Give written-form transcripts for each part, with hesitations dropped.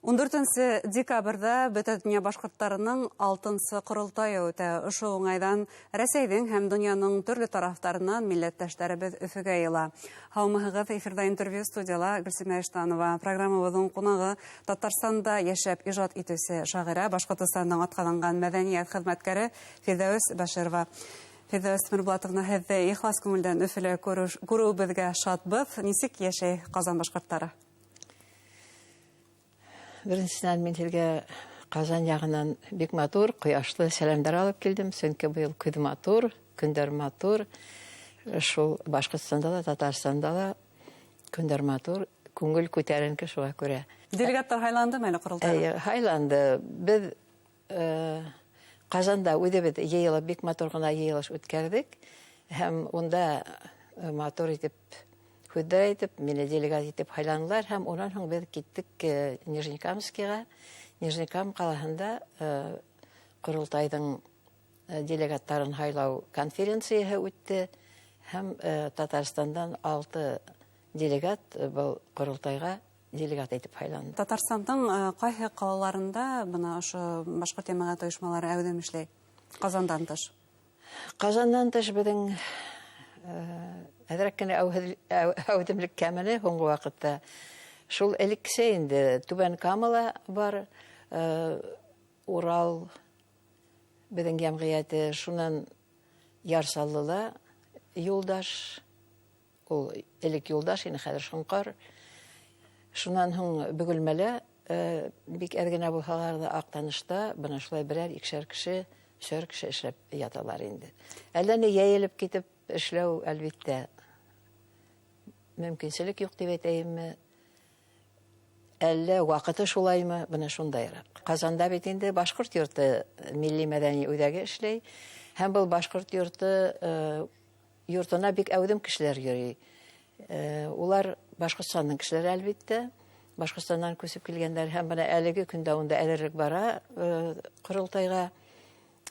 14 декабрҙә бөтә донъя башҡорттарының 6-нсы ҡоролтайы үтә. Ошо уңайҙан Рәсәйҙең һәм донъяның төрлө тарафтарынан милләттәштәребеҙ Өфөгә йыйыла. Һаумыһығыҙ, эфирҙа интервью студияла Гөлсимә Иштанова. Программабыҙҙың ҡунағы Татарстанда йәшәп ижад итеүсе шағирә, Башҡортостандың атҡаҙанған мәҙәниәт хеҙмәткәре Фирҙәүес Бәширова. Фирҙәүес Тимербулатовна, һеҙҙе ихлас күңелдән Өфөлә күреүебеҙгә шатбыҙ. Нисек йәшәй Ҡазан башҡорттары? Беренсенән, мин һеҙгә Ҡазан яғынан бик матур, ҡояшлы сәләмдәр алып килдем, сөнки быйыл көҙ матур, көндәр матур. Шул Башҡортостанда ла, Татарстанда ла көндәр матур, күңел күтәренке шуға күрә. Делегаттар һайландымы әле ҡоролтайға? Эйе, һайланды. Беҙ Ҡазанда үҙебеҙ йыйылып, бик матур ғына йыйылыш үткәрҙек. Һәм унда матур итеп һүҙҙәр әйтеп, мине делегат итеп һайланылар, һәм унан һуң беҙ киттек Нижнекамскиға. Нижнекам ҡалаһында ҡоролтайҙың делегаттарын һайлау конференцияһы үтте, һәм Татарстандан 6 делегат был ҡоролтайға делегат итеп һайланды. Татарстандың ҡайһы ҡалаларында бына ошо башҡорт йәмәғәт ойошмалары әүҙем эшләй? Ҡазандан тыш. Ҡазандан тыш беҙҙең әҙерәк кенә әүҙемлек кәмене һуңғы ваҡытта. Шул элеккесә инде Түбән Камала бар, Урал беҙҙең йәмғиәте, шунан Яр Саллыла Юлдаш, ул элек Юлдаш ине, хәҙер Шоңҡар. Шунан һуң Бөгөлмәлә, бик әҙ генә булһалар ҙа, Аҡтанышта бына шулай берәр икешәр кеше, өсәр кеше эшләп яталар инде. Әллә ни йәйелеп китеп эшләү, әлбиттә, мөмкинселек юҡ тип әйтәйемме, әллә ваҡыты шулаймы, бына шундайыраҡ. Ҡазанда бит инде Башҡорт йорто милли мәҙәни үҙәге эшләй, һәм был Башҡорт йортона бик әүҙем кешеләр йөрөй. Улар Башҡортостандың кешеләре, әлбиттә, Башҡортостандан күсеп килгәндәр, һәм бына әлеге көндә унда әҙерлек бара ҡоролтайға.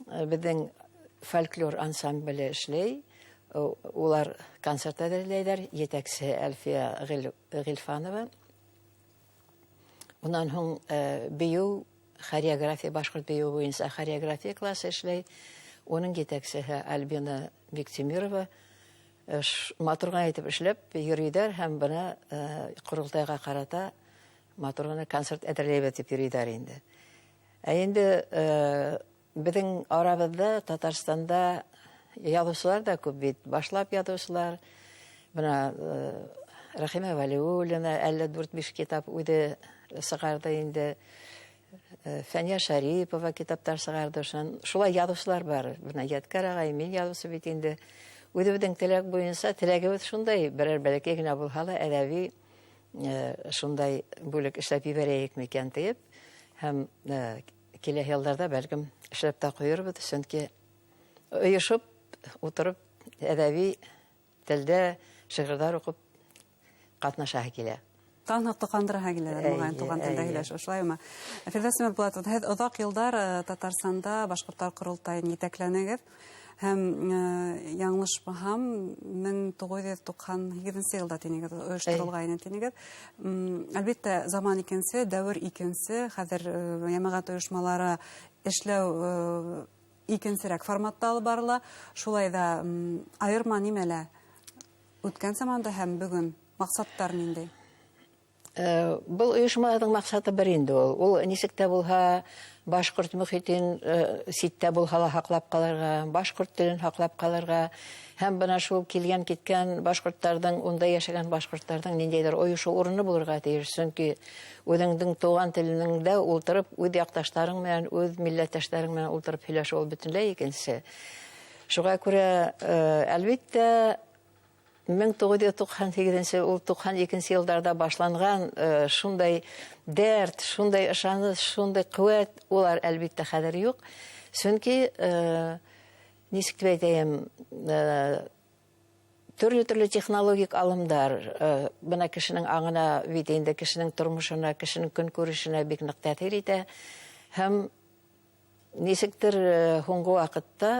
Беҙҙең фольклор ансамбле эшләй, улар концерт әҙерләйҙәр, етәксе Әлфиә Ғилфанова. Унан һуң бейеү, хореография, башҡорт бейеүе буйынса хореография классы эшләй. Уның етәксеһе Альбина Биктимирова. Матур ғына итеп эшләп йөрөйҙәр, һәм бына ҡоролтайға ҡарата матур ғына концерт әҙерләйбеҙ тип йөрөйҙәр инде. Ә инде беҙҙең арабыҙҙа Татарстанда яҙыусылар ҙа күп бит, башлап яҙыусылар. Бына Рәхимә Вәлиуллина әллә дүрт-биш китап үҙе сығарҙы инде. Фәниә Шәрипова китаптар сығарҙы. Шунан шулай яҙыусылар бар. Бына Ядкәр ағай, мин яҙыусы бит инде. Үҙебеҙҙең теләк буйынса, теләгебеҙ шундай, берәр бәләкәй генә булһа ла әҙәби шундай бүлек эшләп ебәрәйек микән тиеп, һәм киләһе йылдарҙа бәлкем эшләп тә ҡуйырбыҙ, сөнки ойошоп ултырып әҙәби телдә шиғырҙар уҡып ҡатнашаһы килә. Танһыҡ тоҡандыраһы килә, моғайын, туған телдә һөйләшеү, шулаймы? Фирҙәүес Тимербулатовна, һеҙ оҙаҡ йылдар Татарстанда башҡорттар ҡоролтайын етәкләнегеҙ, һәм яңылышмаһам, 1998 йылда тинегеҙ, ойошторолғайны тинегеҙ. Әлбиттә, заман икенсе, дәүер икенсе, хәҙер йәмәғәт ойошмалары эшләү икенсерәк форматта алып барыла. Шулай ҙа айырма нимәлә? Үткән заманда һәм бөгөн маҡсаттар ниндәй? Был ойошмаларҙың маҡсаты бер инде ул. Ул нисек тә булһа башҡорт мөхитен ситтә булһа ла һаҡлап ҡалырға, башҡорт телен һаҡлап ҡалырға, һәм бына шул килгән киткән башҡорттарҙың, унда йәшәгән башҡорттарҙың ниндәйҙер ойошоу урыны булырға тейеш. Сөнки үҙеңдең тыуған телеңдә ултырып, үҙ яҡташтарың менән, үҙ милләттәштәрең менән ултырып һөйләшеү ул бөтөнләй икенсе. Шуға күрә, әлбиттә, 1998, ул 92 йылдарҙа башланған шундай дәрт, шундай ышаныс, шундай ҡеүәт, улар әлбиттә хәҙер юҡ. Сөнки нисек тип әйтәйем, төрлө-төрлө технологик алымдар бына кешенең аңына бит инде, кешенең тормошона, кешенең көнкүрешенә бик ныҡ тәьҫир итә. Һәм нисектер һуңғы ваҡытта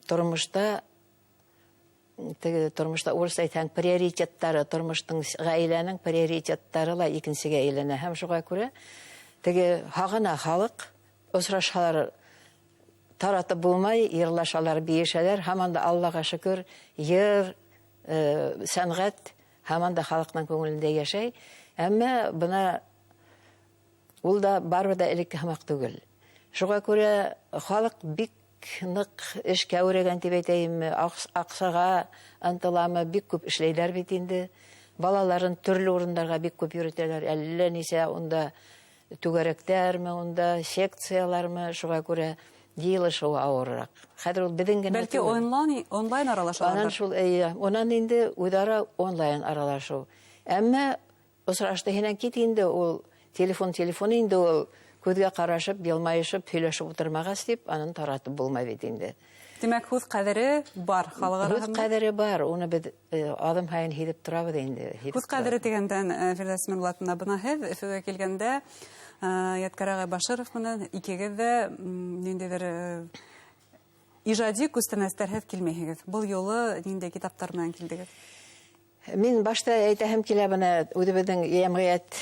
тормошта Теге тормошта, урыҫ әйтһәң, приоритеттары, тормоштоң, ғаиләнең приоритеттары ла икенсегә әйләнә, һәм шуға күрә теге һағына халыҡ, осрашһалар таратып булмай, йырлашалар, бейешәләр, һаман да, Аллаға шөкөр, йыр, сәнғәт һаман да халыҡтың күңелендә йәшәй, әммә бына ул да барыбер ҙә элекке һымаҡ түгел. Шуға күрә халыҡ бик ныҡ эшкә үрәгән тип әйтәйемме, аҡсаға ынтыламы, бик күп эшләйҙәр бит инде. Балаларын төрлө урындарға бик күп йөрөтәләр, әллә нисә унда түгәрәктәрме, унда секциялармы, шуға күрә йыйылышыуы ауырыраҡ. Хәҙер ул беҙҙең генә Бәлки онлайн аралашаларҙыр. Анан шул, эйе, унан инде үҙ-ара онлайн аралашыу. Әммә осрашты һинән кит инде ул телефон, телефон инде ул күҙгә ҡарашып, йылмайышып, һөйләшеп ултырмағас тип, анан таратып булмай бит инде. Тимәк, һүҙ ҡәҙере бар халыҡ Һүҙ араһында. ҡәҙере бар, уны беҙ аҙым һайын һиҙеп торабыҙ инде. Һүҙ ҡәҙере тигәндән, Фирҙәүес Миңлеулатовна, бына һеҙ Өфөгә килгәндә, Ядкәр ағай Баширов менән икегеҙ ҙә ниндәйҙер ижади күстәнәстәрһеҙ килмәйһегеҙ. Был юлы ниндәй китаптар менән килдегеҙ? Мин башта әйтәһем килә, бына үҙебеҙҙең йәмғиәт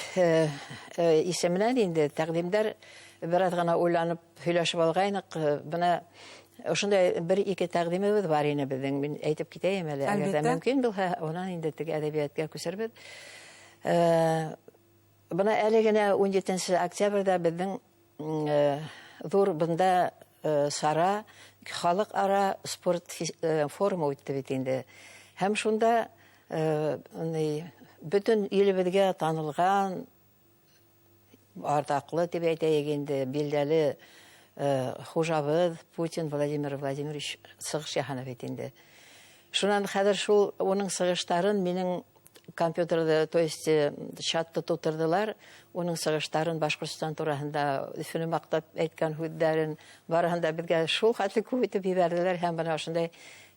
исеменән инде тәҡдимдәр бер аҙ ғына уйланып һөйләшеп алғайныҡ. Бына ошондай бер-ике тәҡдимебеҙ бар ине беҙҙең. Мин әйтеп китәйем әле, әгәр ҙә мөмкин булһа, унан инде теге әҙәбиәткә күсербеҙ. Бына әле генә 17 октябрҙә беҙҙең ҙур бында сара, халыҡ-ара спорт форумы үтте бит инде. Һәм шунда бөтөн илебеҙгә танылған, арҙаҡлы тип әйтәйек инде, билдәле хужабыҙ Путин Владимир Владимирович сығыш яһаны бит инде. Шунан хәҙер шул уның сығыштарын минең компьютерҙы, то есть чатты тултырҙылар, уның сығыштарын Башҡортостан тураһында, Өфөнө маҡтап әйткән һүҙҙәрен барыһын да беҙгә шул хәтле күп итеп ебәрҙеләр, һәм бына ошондай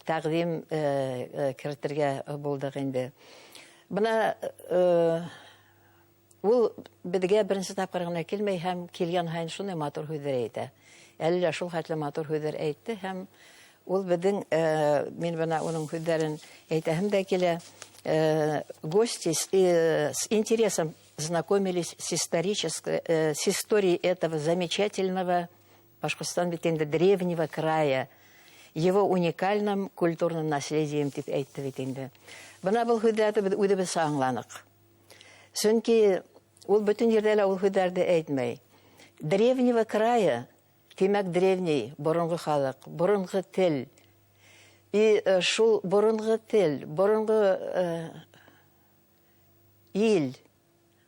тәҡдим керетергә булдыҡ инде. Бына ул беҙгә беренсе тапҡыр ғына килмәй, һәм килгән һайын шундай матур һүҙҙәр әйтә. Әле лә шул хәтле матур һүҙҙәр әйтте, һәм ул беҙҙең, мин бына уның һүҙҙәрен әйтәһем дә килә. Гости с интересом знакомились с историей этого замечательного Башкортостан бит инде древнего края, его уникальным культурным наследием тип әйтте бит инде. Бына был һүҙҙәрҙе беҙ үҙебеҙ аңланыҡ. Сөнки ул бөтөн ерҙә лә ул һүҙҙәрҙе әйтмәй. Древнего края, тимәк, древний, боронғо халыҡ, боронғо тел. И шул боронғо тел, боронғо ил,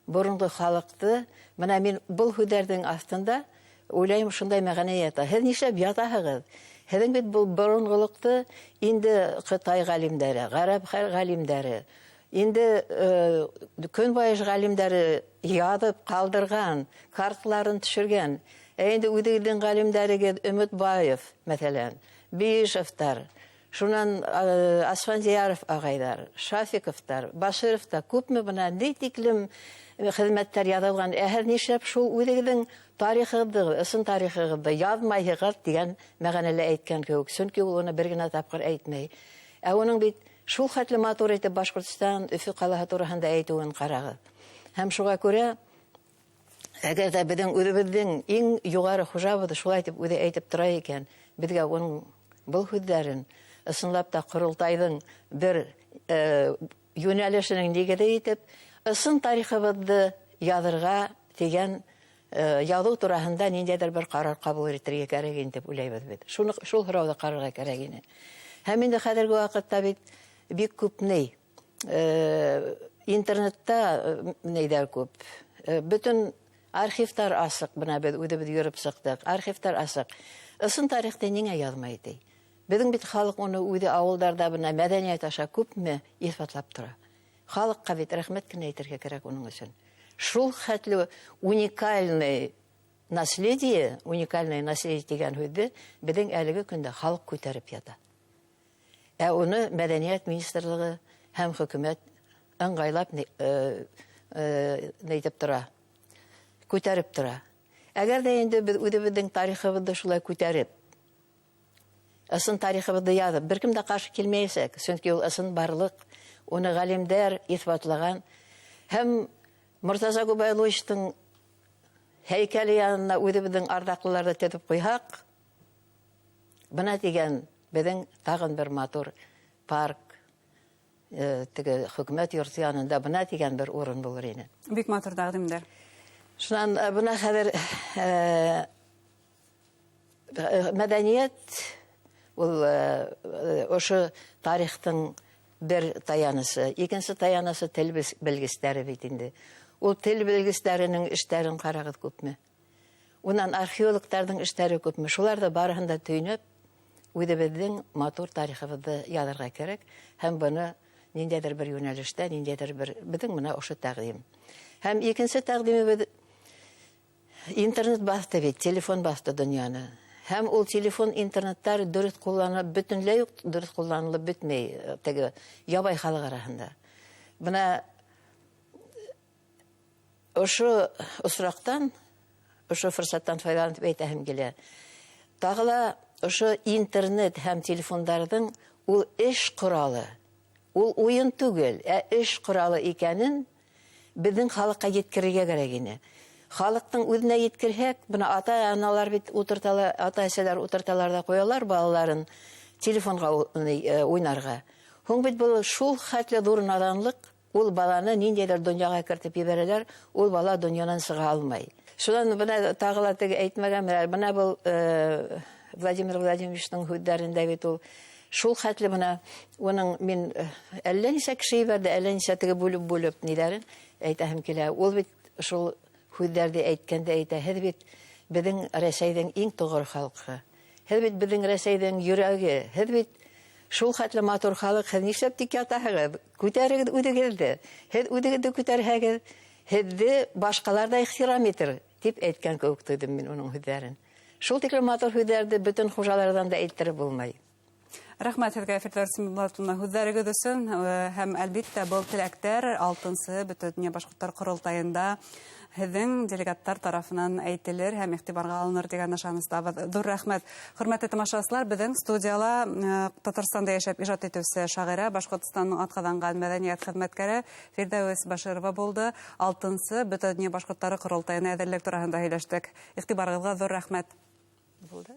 боронғо халыҡты, бына мин был һүҙҙәрҙең аҫтында уйлайым, шундай мәғәнә ята. Һеҙ нишләп ятаһығыҙ? Һеҙҙең бит был боронғолоҡто инде Ҡытай ғалимдәре, ғәрәп ғалимдәре, инде көнбайыш ғалимдәре яҙып ҡалдырған, карталарын төшөргән. Ә инде үҙегеҙҙең ғалимдәрегеҙ Өмөтбаев, мәҫәлән, Бишевтар, шунан Асфандияров ағайҙар, Шафиковтар, Башировтар, күпме бына ни тиклем хеҙмәттәр яҙылған. Ә һеҙ нишләп шул үҙегеҙҙең тарихығыҙҙы, ысын тарихығыҙҙы яҙмайһығыҙ тигән мәғәнәлә әйткән кеүек. Сөнки ул уны бер генә тапҡыр әйтмәй. Ә уның бит шул хәтле матур итеп Башҡортостан, Өфө ҡалаһы тураһында әйтеүен ҡарағыҙ. Һәм шуға күрә, әгәр ҙә беҙҙең үҙебеҙҙең иң юғары хужабыҙ шулай итеп үҙе әйтеп тора икән, беҙгә уның был һүҙҙәрен ысынлап та ҡоролтайҙың бер йүнәлешенең нигеҙе итеп, ысын тарихыбыҙҙы яҙырға тигән, яҙыу тураһында ниндәйҙер бер ҡарар ҡабул итергә кәрәк ине тип уйлайбыҙ беҙ. Шул һорауҙы ҡарарға кәрәк ине. Һәм инде хәҙерге ваҡытта бит бик күп ни, интернетта нейҙәр күп. Бөтөн архивтар асыҡ, бына беҙ үҙебеҙ йөрөп сыҡтыҡ, архивтар асыҡ. Ысын тарихты ниңә яҙмай ти? Беҙҙең бит халыҡ уны үҙе ауылдарҙа бына мәҙәниәт аша күпме иҫбатлап тора. Халыҡҡа бит рәхмәт кенә әйтергә кәрәк уның өсөн. Шул хәтле уникальный наследие, уникальное наследие тигән һүҙҙе беҙҙең әлеге көндә халыҡ күтәреп ята. Ә уны мәҙәниәт министрлығы һәм хөкүмәт ыңғайлап нәйтеп тора, күтәреп тора. Әгәр ҙә инде беҙ үҙебеҙҙең тарихыбыҙҙы шулай күтәреп, Ысын тарихыбыҙҙы яҙып, бер кем дә ҡаршы килмәйәсәк, сөнки ул ысын барлыҡ, уны ғалимдәр иҫбатлаған. Һәм Мортаза Гобәйулловичтың һәйкәле янына үҙебеҙҙең арҙаҡлыларҙы теҙеп ҡуйһаҡ, бына тигән беҙҙең тағын бер матур парк, теге хөкүмәт йорто янында бына тигән бер урын булыр ине. Бик матур тәҡдимдәр. Шунан бына хәҙер мәҙәниәт ул ошо тарихтың бер таянысы, икенсе таянысы тел белгестәре бит инде. Ул тел белгестәренең эштәрен ҡарағыҙ күпме. Унан археологтарҙың эштәре күпме. Шуларҙы барыһын да төйнәп, үҙебеҙҙең матур тарихыбыҙҙы яҙырға кәрәк. Һәм быны ниндәйҙер бер йүнәлештә, ниндәйҙер бер беҙҙең бына ошо тәҡдим. Һәм икенсе тәҡдимебеҙ интернет баҫты бит, телефон баҫты донъяны. Һәм ул телефон интернеттар дөрөҫ ҡулланып, бөтөнләй үк дөрөҫ ҡулланылып бөтмәй теге ябай халыҡ араһында. Бына ошо осраҡтан, ошо форсаттан файҙаланып әйтәһем килә. Тағы ла ошо интернет һәм телефондарҙың ул эш ҡоралы, ул уйын түгел, ә эш ҡоралы икәнен беҙҙең халыҡҡа еткерергә кәрәк ине. Халыҡтың үҙенә еткерһәк, бына ата-аналар бит ултырталар, ата-әсәләр ултырталар ҙа ҡуялар балаларын телефонға уйнарға. Һуң бит был шул хәтле ҙур наҙанлыҡ, ул баланы ниндәйҙер донъяға кертеп ебәрәләр, ул бала донъянан сыға алмай. Шунан бына тағы ла теге әйтмәгән, бына был Владимир Владимировичтың һүҙҙәрендә бит ул шул хәтле бына уның мин әллә нисә кеше ебәрҙе, әллә нисә теге бүлеп-бүлеп ниҙәрен әйтәһем килә. Ул бит шул һүҙҙәрҙе әйткәндә әйтә, һеҙ бит беҙҙең Рәсәйҙең иң тоғро халҡы, һеҙ бит беҙҙең Рәсәйҙең йөрәге, һеҙ бит шул хәтле матур халыҡ, һеҙ нишләп тик ятаһығыҙ? Күтәрегеҙ үҙегеҙҙе. Һеҙ үҙегеҙҙе күтәрһәгеҙ, һеҙҙе башҡалар да ихтирам итер, тип әйткән кеүек тойҙом мин уның һүҙҙәрен. Шул тиклем матур һүҙҙәрҙе бөтөн хужаларҙан да әйттереп булмай. Рәхмәт һеҙгә, Фирҙәүес Булатовна, һүҙҙәрегеҙ өсөн. Һәм әлбиттә был теләктәр 6-нсы Бөтә донъя башҡорттар ҡоролтайында һеҙҙең делегаттар тарафынан әйтелер һәм иғтибарға алыныр тигән ышаныстабыҙ. Ҙур рәхмәт. Хөрмәтле тамашасылар, беҙҙең студияла Татарстанда йәшәп ижад итеүсе шағирә, Башҡортостандың атҡаҙанған мәҙәниәт хеҙмәткәре Фирҙәүес Баширова булды. 6-нсы Бөтә донъя башҡорттары ҡоролтайына әҙерлек тураһында һөйләштек. Иғтибарығыҙға ҙур рәхмәт. Булды.